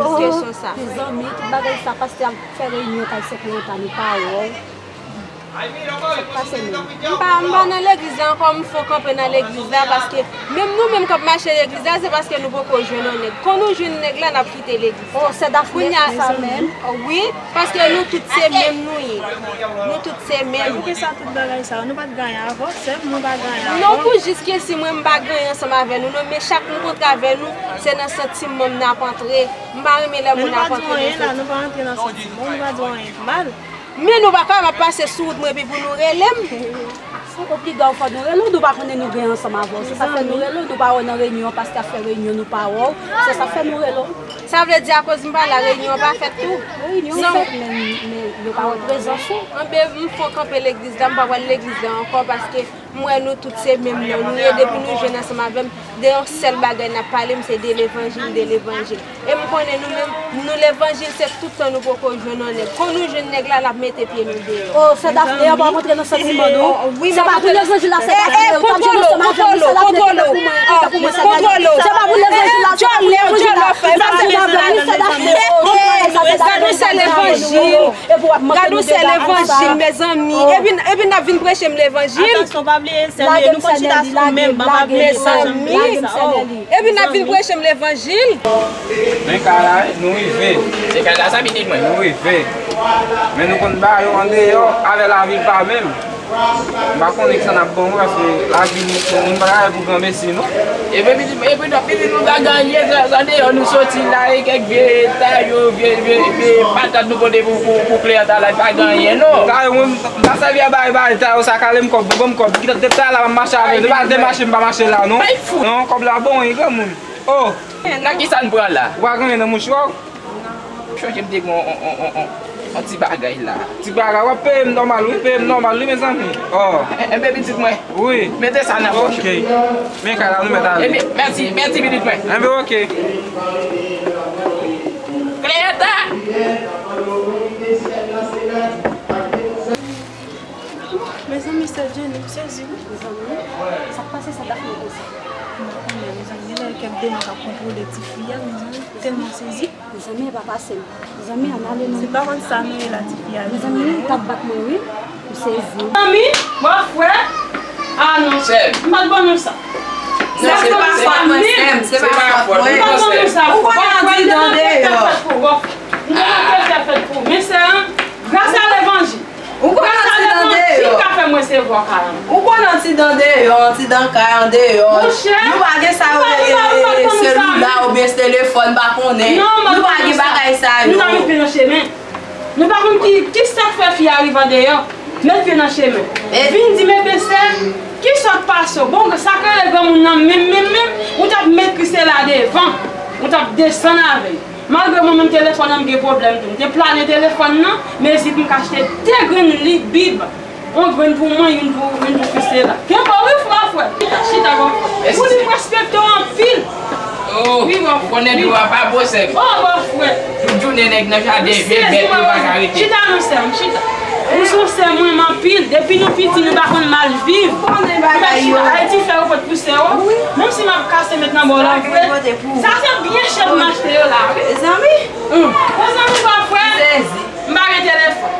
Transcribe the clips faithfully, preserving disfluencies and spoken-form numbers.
Kesyon sa. Mezanmi, tout bagay sa, pastè ap fè reyinyon kay Sèk Lewota, nou pa wè w. Sa k pase menm? M pa, m pa nan legliz la ankò, m fon kanpe nan legliz la, paske menm nou menm k ap mache legliz la, se paske nou poko jwenn yon nèg. Kon nou jwenn nèg la, n ap kite legliz la. Oh, sè Dafne, kounye a, sa menm? Wi, paske nou tout se menm nou ye. Nou tout se menm. Poukisa tout bagay sa yo? Nou pa t gen anyen avè w, sè m, nou pa gen anyen avè w. Non, pou jis ke si mwen m pa gen anyen ansanm avè nou, non, men chak m kontre avè nou, se nan santiman m n ap antre. M pa renmen lè moun ap antre nan santiman. Nou pa antre nan santiman, nou pa di w anyen ki mal. Men nou pa ka ap pase sou wout mwen epi pou nou rele m. Se obliga w fò nou rele w, nou pa konnen nou gen ansanm avè w. Se sa fè nou rele w, nou pa wè w nan reyinyon, pastè ap fè reyinyon, nou pa wè w. Se sa fè nou rele w. Sa vle di akoz m pa la, reyinyon an pa fèt tou? Reyinyon fèt, men, men yo pa wè prezans ou. Anben, m fon kanpe legliz la, m pa pral legliz la ankò, paske m wè nou tout se menm non nou ye, depi nou jwenn ansanm avè m, de yon sèl bagay n ap pale, m se de levanjil, de levanjil. E m konnen nou menm, nou levanjil, se tout tan nou poko jwenn yon nèg. Kon nou jwenn nèg la, l ap mete pye nou deyò. Oh, sè Dafne, ou pa kontre nan santiman nou. Se pa pou levanjil la, sè Dafne, ou t ap jwenn ansanm avè m, sè Dafne, se pa pou mwen, se pa pou mwen, sè Dafne. Se pa pou levanjil la, se pa pou levanjil la. Ou t ap jwenn avè m, sè Dafne. Gad yon sèl levanjil. Gad yon sèl levanjil, mezanmi. Epi, epi n ap vin preche m levanjil. Atansyon, pa bliye, sè Nelly, nou konn chita sou men m, pa bliye, pa janm bliye sa. Epi n ap vin preche m levanjil. Men kay la, wi, nou rive. Se kay la sa, pitit mwen? Nou rive. Men nou konn ba yo andeyò, avè lavi pa menm. M pa konnen kisa n ap ban mwen, paske lavi moun, moun pa ka fè pou granmesi, non. Epi pitit, epi pitit nou pa gen anyen, sa, sa deyò nou soti la, e kèk vye tayo, vye, vye, vye patat nou pote pou, pou, pou kleyant la, pa gen anyen, non. Tayo, mwen, m pa sèvi a bay, bay tayo, sa kale m kòb, ban m kòb. Kite depi talè la, m ap mache avè l. Depi l demache, m pa mache la, non. Non, kòb la bon, e granmoun. Oh! Nan kisa n pran la? Ou pa gen anyen nan mouchwa w? Chonje m te gen on, on, on, on, on, on ti bagay la. Ti bagay, w ap peye m nòmal, wi, peye m nòmal, wi, mezanmi. Oh. Enben, pitit mwen. Wi. Mete sa nan pòch ou. Ok. Men kay la, nou mèt ale. Enben, mèsi, mèsi, pitit mwen. Enben, ok. Cleanta! Mezanmi, sè Jenny, m sezi, wi. Mezanmi, sa k pase sè Dafne konsa? M pa konnen, mezanmi, genlè kèk demon k ap kontwole tifi a, mezanmi, m tèlman sezi. Mezanmi, e pa pase m. Mezanmi, ann ale non. Se pa konn sa nou ye la, tifi a. Mezanmi, ou t ap bat mwen, wi. M sezi. Mezanmi, bòfrè. Ah non. Sè. M pa t ban nou sa. Non, se pa fòt mwen, sè m, se pa fòt mwen. M pa t ban nou sa. Ou konnen antidan deyò. M konnen antidan fèt pou bòfrè. M konnen antidan fèt pou. Men sè an, gras a levanjil. Ou konn antidan deyò. Ki ka fè m resevwa kay an? Ou konn antidan deyò, antidan kay andeyò. Monchè, nou pa gen sa yo rele selila oubyen telefòn, m pa konnen. Nou pa gen bagay sa yo. Nou ta met pye nan chemen. Nou pa konn ki, ki sa k fè fi a rive andeyò. Met pye nan chemen. Vin di m, ebyen sè, ki sa k pase w? Bon, sa k rele granmoun nan menm, menm, menm, ou t ap met Christela devan. Ou t ap desann avè l. Malgre mwen menm telefòn nan m gen pwoblèm tou. M te plane telefòn nan, men zik m k achte de grenn li, bib. Yon grenn pou mwen, youn pou, youn pou Christela. Kenbe w wi, frè, frè. Chita, chita, bòfrè. Pou li m respekte w anpil. Oh, wi, bòfrè. Ou konnen dlo a pa bo, sè m. Oh, bòfrè. Tout jounen nèg nan jaden, vye bèt yo pa ka rete. Chita non, sè m, chita. Ou se yon sè mwen, m anpil. Depi nou piti, nou pa konn mal viv. Ou konnen bagay yo. Chita, Ayiti fè yo pot pou sè w. Menm si m ap kase met nan bò la, frè. Sa se byen chè pou m achte yo la, wi. Mezanmi. Mezanmi, bòfrè. M pa gen telefòn.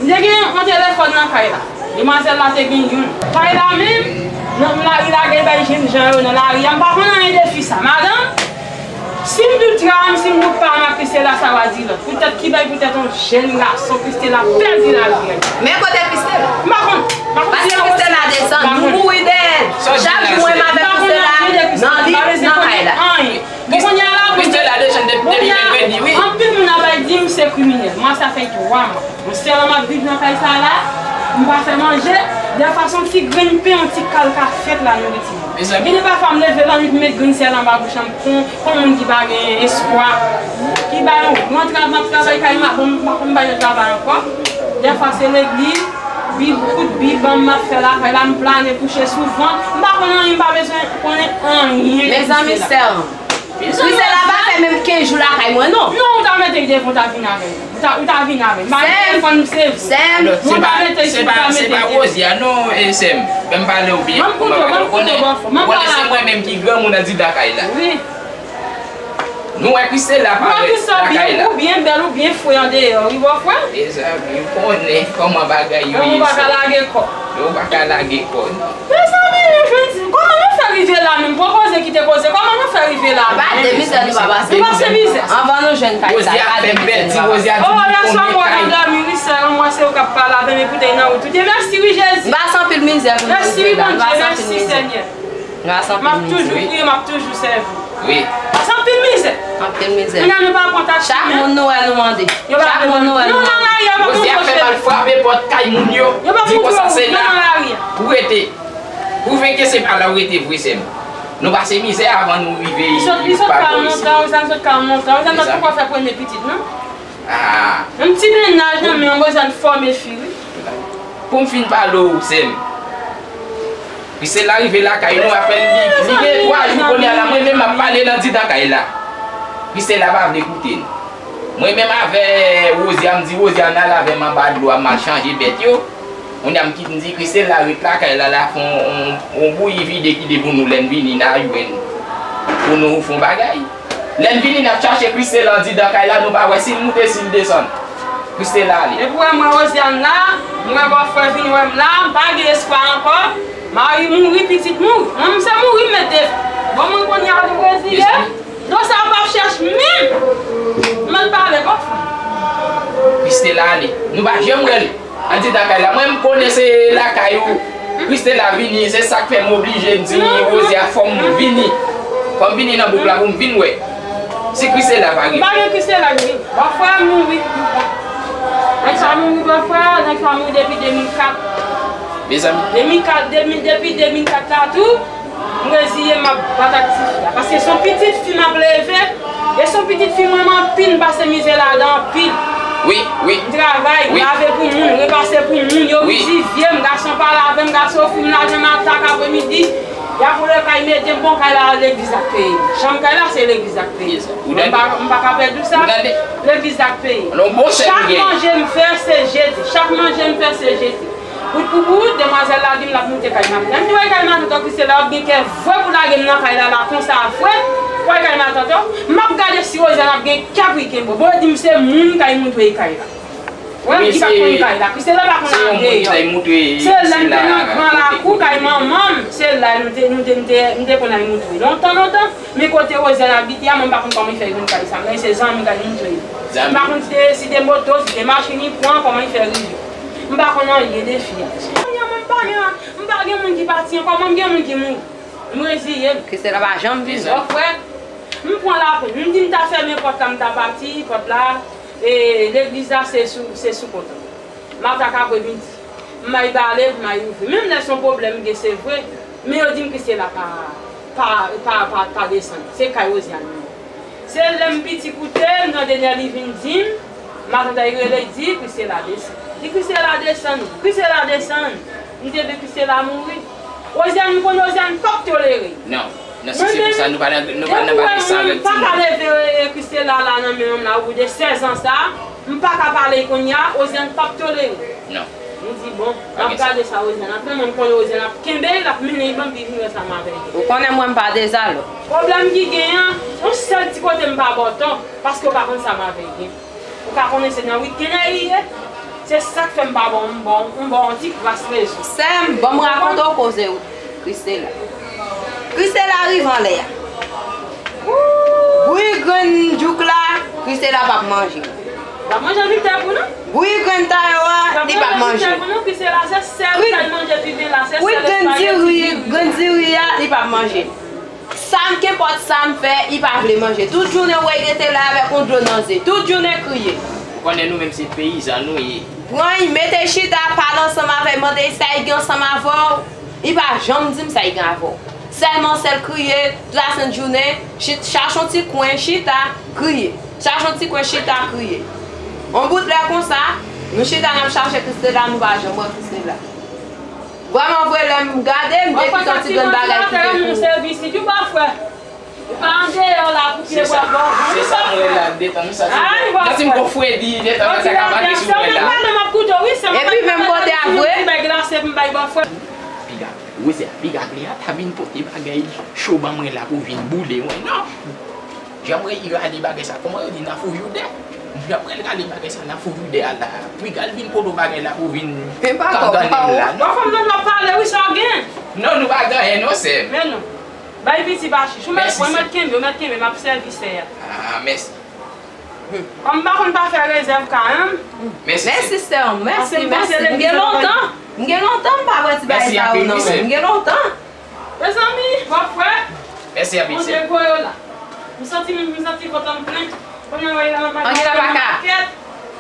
M te gen yon telefòn nan kay la. Demwazèl la te gen youn. Kay la menm, nan lari lage bay jènjan yo nan lari a. M pa konn anyen de fi sa. Madanm, si m dout Raham, si m dout pa m ak Christela, sa w a di lòt. Poutèt ki bay, poutèt yon jèn gason, Christela pèdi lavi a. Men kote Christela? M pa konn. M pa konn. Paske Christela desann, nou mouri dèyè l. Chak jou mwen menm avèk Christela nan lit, nan kay la. Bon, kounye a la, Christela desann depi, depi mèkredi, wi. Anpil moun ap bay di m se kriminèl. Mwen, sa fè twa mwa. Yon sèl an m ap viv nan kay sa la, m pa fè manje, dèfwa se yon ti grenn pen, yon ti kal ka fèt la, nou rete. Mezanmi. Gen de pafwa m leve lannwit, m met grenn sèl anba bouch an, m kon, kon moun ki pa gen espwa, ki bay yon gran travay, m ap travay kay, m ap, m pa konn bay yon travay ankò. Dèfwa se legliz, bib, kout bib, ban m ap fè lakay la, m plane kouche souvan, m pa konn anyen, m pa bezwen konnen anyen. Mezanmi, sè m. Christela pa fè menm kenz jou lakay mwen, non. Non, ou ta mete l devan, ou ta vin avè l. Ou ta, ou ta vin avè l. M pa gen telefòn, m sezi. Sè m. Mwen pa mete l, se pa, se pa Rosia, non, e sè m. Ban m pale w byen. Ban m koute w, ban m koute w, bòfrè. Ban m pale avè w. Ou konnen se mwen menm ki granmoun andidan kay la. Wi. Nou wè Christella parèt lakay la. Ou byen bèl, ou byen fre andeyò, wi, bòfrè. Mezanmi, ou konnen kòman bagay yo ye. Ou pa ka lage kò. Ou pa ka lage kò, non. Mezanmi, nou jwenn, kòman nou fè rive la menm? Pran koze kite koze, kòman nou fè rive la menm? Pa de mizè nou pa pase. Nou pase mizè. Anvan nou jwenn kay sa, pa de mizè nou pa pase. Rosia fè m pèdi, Rosia di m konnen kay. Mwen dòmi, wi, sè, mwen se ou k ap pale avè m, e poutèt nan wout. Mèsi, wi, Jezi. M pase anpil mizè pou nou rive la. Mèsi, wi, Bondye, mèsi, Senyè. M ap toujou priye, m ap toujou sèvi. Wi. Pase anpil mizè. Anpil mizè. Kounye a nou pa konn ta chak moun nou wè nou mande. Chak moun nou wè nou mande. Rosia fè m al frape pòt kay moun yo. Di konsa se la pou rete. Pwouve ke se pa la ou rete vre, sè m. Nou pase mizè avan nou rive isit pa bò isi. Li sot ka montan, li sot ka montan, li sot poko fè premye pitit, non? Ah. Yon ti mennaj nan men yon bezwen fòme fi, wi. Pou m fin pale w, sè m. Christella rive lakay nou, apèn li, li gen twa jou kounye a la, mwen menm m ap pale l andidan kay la. Christella pa vle koute n. Mwen menm avè Rosia, m di Rosia, n al avè m anba dlo a, m al chanje bèt yo. Kounye a m kit, m di Christella ret lakay la, l a fè on, on, on bouyi vide kite pou nou, lè n vini, n a jwenn pou nou fè on bagay. Lè n vini, n ap chache Christella andidan kay la, nou pa wè si l moute, si l desann. Christella ale. Epi w wè mwen Rosiane la, m wè bòfrè vin wè m la, m pa gen espwa ankò. Mari mouri, pitit mouri. Mwen, m se mouri m mete. Bon, mwen kounye a tou reziye. Dlo sa yo p ap chèch menm. M al pale bòfrè. Christella ale. Nou pa janm wè l. Andidan kay la. Mwen, m konnen se lakay ou Christella vini, se sa k fè m oblije di Rosia fò m vini. Fò m vini nan bouk la pou m vin wè si Christella pa gen. M pa gen Christella ki vini. Bòfrè mouri. Nèg sa mouri, bòfrè, nèg sa mouri depi de mil kat. Mezanmi. De mil kat, de mil, depi de mil kat la tou. M reziye m ap bat ak tifi a. Paske se yon pitit fi m ap leve, e se yon pitit fi m renmen anpil, m pase mizè ladan anpil. Wi, wi. M travay, m lave pou moun, repase pou moun, yo ri di vye m, gason pale avè m, gason ofri m lajan maten ak apremidi. Y ap vole kay mete m, bon, kay la legliz ak peye. Chanm kay la se legliz ak peye. Mwen m pa, m pa ka pèdi sa. Legliz ak peye. Chak manje m fè se jete. Chak manje m fè se jete. Bout pou bout, demwazèl la di m l ap moute kay matant. Lè m di w al kay matant, Christella, w ap gen kè vre pou lage m nan kay la, la konsa vre, pou w al kay matant, m ap gade si Rosiane ap gen kè pou l kenbe w. Bon, yo di m se moun k al montre l kay la. Wè, li pa konn kay la. Christella pa konn andeyò. Se lè m te nan gran lakou kay manman m, se la nou te, nou te, m te, m te konn al montre l. Lontan, lontan, men kote Rosiane abite a, mwen m pa konn kòman l fè jwenn kay sa. Men se zanmi k al montre l. M pa konn si te, si te moto, si te machin li pran, kòman l fè rive. M pa konn anyen de fi a. Kounye a mwen m pa gen, m pa gen moun ki pati ankò, mwen m gen moun ki mouri. M reziye m. Christella pa janm vini. Bòfrè, m pran lapenn. M di m ta fèmen pòt la, m ta pati, pòt la, e legliz la se sou, se sou kont. Maten ak apremidi. M ay bale, m ay ouvri. Menm lè se yon pwoblèm m gen, se vre. Men yo di m Christella pa, pa, pa, pa, pa desann. Se kay Rosiane li ye. Se lè m piti koute, m tande lè li vin di m, matant ay rele, li di, Christella desann. Li Christella desann, Christella desann. M te di Christella mouri. Rosiane, m konn Rosiane p ap tolere. Non, non, si se pou sa, nou pa nan, nou pa nan bagay sa avèk timoun. Mwen pa ka leve Christella la nan men yon la, ou de sèz an sa, m pa ka pale kounye a, Rosiane p ap tolere. Non. M di, bon, m ap gade sa Rosiane ap fè, mwen m konnen Rosiane ap kenbe, l ap mennen l ban m pi vin wè sa m avè l gen. Ou konnen mwen m pa dezalò. Pwoblèm ki gen an, yon sèl ti kote m pa ba w tò, paske w pa konn sa m avè l gen. Ou ka konnen se nan wikenn li ye, se sa k fè m pa ba w, m ba w, m ba w yon ti kras rezon. Sè m, ban m rakonte w koze w. Christella. Christella rive anlè a. Bri grenn djouk la, Christella p ap manje. L ap manje anpil tè pou nou. Bri grenn tayo a, li p ap manje. L ap manje anpil tè pou nou, Christella se sèl sa l manje pi byen la, se sèl espayèti. Bri grenn diri, grenn diri a, li p ap manje. Sa m, kenpòt sa m fè, li pa vle manje. Tout jounen w wè l rete la avèk yon dlo nan zye. Tout jounen kriye. Ou konnen nou menm se peyizan nou ye. Pran l, mete l chita, pale ansanm avè l, mande l sa l gen ansanm avè w. Li pa janm di m sa l gen avè w. Sèlman sèl kriye, tout lasent jounen, chit-, chache yon ti kwen, chita, kriye. Chache yon ti kwen, chita, kriye. Yon bout lè konsa, nou chita, n ap chache Christella, nou pa janm wè Christella. Vrèman vre, lè m gade, m te kite yon ti grenn bagay ki te pou ou. Ou pa andeyò la pou pye bwa bò. Se sa m wè la, detan nou sa. Santi m gon fredi, detan sa ka pase sou mwen la. Epi menm kote a vre. Piga, Wozè, piga Kleyata vin pote bagay cho ban mwen la pou vin boule mwen, non. Jan m rele rale bagay sa, kòman yo di nan fouyou dè? Jan m rele rale bagay sa nan fouyou dè a la. Piga l vin podo bagay la pou vin kagannen m la, non? Bon, fanm nan ap pale, wi, sa w gen? Non, nou pa gen anyen, non, sè m. Men non. Bay piti pa chich. Ou mèt pran, mèt kenbe, ou mèt kenbe, m ap sèvi sè a. Ah, mèsi. Kòm m pa konn pa fè rezèv ka menm. Mèsi, sè m. Mèsi, mèsi. M gen lontan. M gen lontan m pa wè ti bagay sa yo, non, men. M gen lontan. Mezanmi, w ap fè. Mèsi anpil, sè. Bondye voye w la. M santi, m santi vant an m plen. Kounye a, m al nan makèt.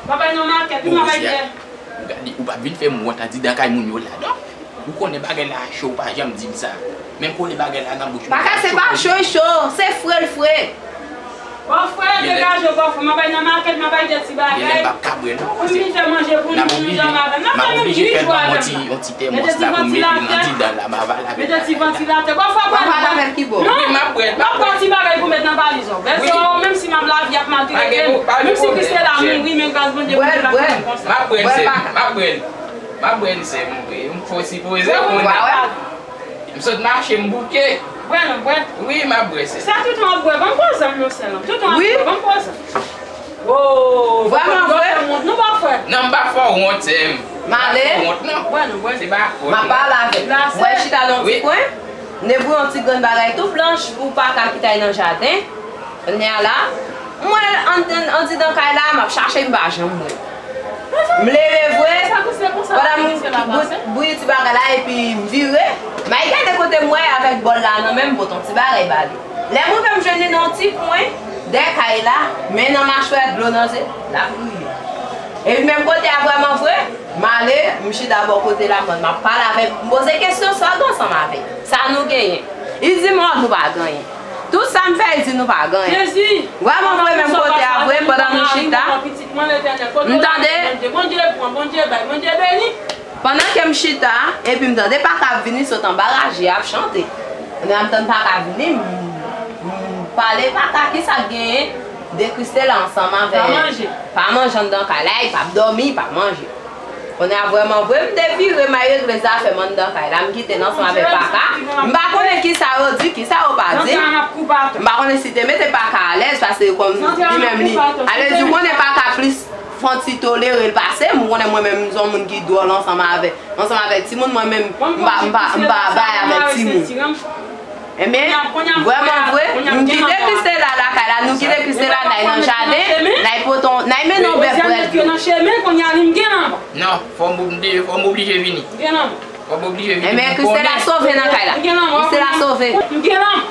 M al bay nan makèt, wi, m al bay dè. Gade, ou pa vin fè m wont andidan kay moun yo la, non. Ou konnen bagay la cho, ou pa janm di m sa. Men m kole bagay la nan bouch mwen. Paka se pa cho, cho, se fre l fre. Bòfrè, degaje w, bòfrè. M ap bay nan makèt, m ap bay de ti bagay. Genlè m p ap ka bwè, non. Pou m vin fè manje pou nou, pou nou dòmi avè m. N ap fè menm uit jou avè m la. Mete ti vantilatè. Mete ti vantilatè. Bòfrè, pral avè l ki bò? Non. M ap pran ti bagay pou met nan valiz ou. Bèzò, menm si m ap lavi ap maltrete m. Menm si Kristela mouri, men gras Bondye pou li pa fè m konsa. M ap bwè l, sè m. M ap bwè l. M ap bwè l, sè m. M fò sipoze konnen. M sot mache, m bouke. Bwè non, bwè. Wi, m ap bwè, sè. Sa toutan w ap bwè, ban m poze m non, sè m. Toutan w ap bwè, ban m poze m. Oh, vrèman vre? Fè wont, non, bòfrè. Non, m pa fè w wont, sè m. M ale. M pa fè w wont, non. Bwè non, bwè. Se pa fòt ou. M ap pale avè l. Mwen chita nan ti kwen. M debouye yon ti grenn bagay tou blanch pou paka ki t al nan jaden. Kounye a la, m wè l ann, ann, andidan kay la, m ap chache, m pa janm wè l. M leve vre, pandan m bout, bouyi ti bagay la, epi m vire, m al gade kote m wè avèk bòl la nan men m, pote yon ti bagay ba li. Lè m rive, m jwenn li nan yon ti kwen dèyè kay la, men nan machwè, dlo nan zye, l ap kriye. Epi menm kote a vrèman vre, m ale, m chita bò kote la, m ap pale avè l, m poze kesyon sa w gen ansanm avè l, sa nou genyen. Li di m, oh, nou pa gen anyen. Tout sa m fè, li di nou pa gen anyen. Vrèman vre, menm kote a vre, pandan nou chita, m tande. Pandan ke m chita, epi m tande paka ap vini sot anba raje ap chante. Kounye a m tann paka vini, m, m pale paka, kisa k genyen de Kristela ansanm avè l. Pa manje anndan kay la, li p ap dòmi, li p ap manje. Kounye a vrèman vre, m te vire, m al regle zafè m anndan kay la, m kite l ansanm avèk paka. M pa konnen kisa yo di, kisa yo pa di. M pa konnen si te mete paka alèz, paske kòm li menm li, alèz, ou konnen paka plis fè yon ti tolere l pase m, ou konnen mwen menm m se yon moun ki dwòl ansanm avè, ansanm avèk timoun, mwen menm m pa, m pa, m pa bay avèk timoun. Ebyen, vrèman vre, m kite Kristela lakay la, nou kite Kristela, n al nan jaden, n al pote, n al mennen yon bèf brèd dlo. Nan chemen, kounye a li m gen lanmò. Non, fò m oblije, fò m oblije vini. M gen lanmò. Fò m oblije vini. Ebyen, Kristela sove nan kay la. M gen lanmò. Kristela sove. M gen lanmò.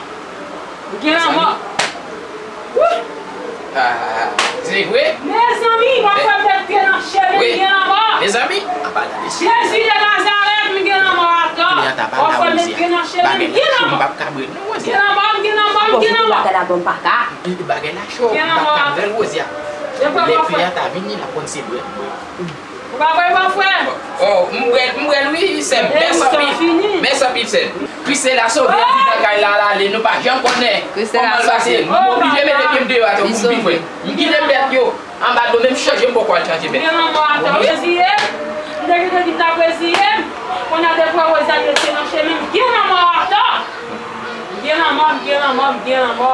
M gen lanmò. Wouy! Ah, se vre? Mezanmi, w ap fè m met pye nan chemen, m gen lanmò. Mezanmi, apa gade sa. Jezi de Nazarèt, m gen lanmò atò. Kounye a ta pale a Wozya. Bagay la cho, m p ap ka bwè l non, Wozya. M gen lanmò, m gen lanmò, m gen lanmò. Bagay la cho, m p ap ka bwè l, Wozya. Lè pye a ta vini, l ap konn se bwè m bwè. Ou pa kwè, bòfrè? Oh, m bwè l, m bwè l wi, sè m. Mèsi anpil. Mèsi anpil, sè m. Kristela sove andidan kay la, l ale, nou pa janm konnen kòman l pase. M oblije mete pye m deyò atò pou m pi fre. M kite bèt yo anba dlo, men m chanje, m poko al chanje bèt. M gen lanmò atò, reziye m. M te kite di m t ap reziye m. Kounye a depi Wozya mete nan chemen, m gen lanmò atò. M gen lanmò, m gen lanmò, m gen lanmò.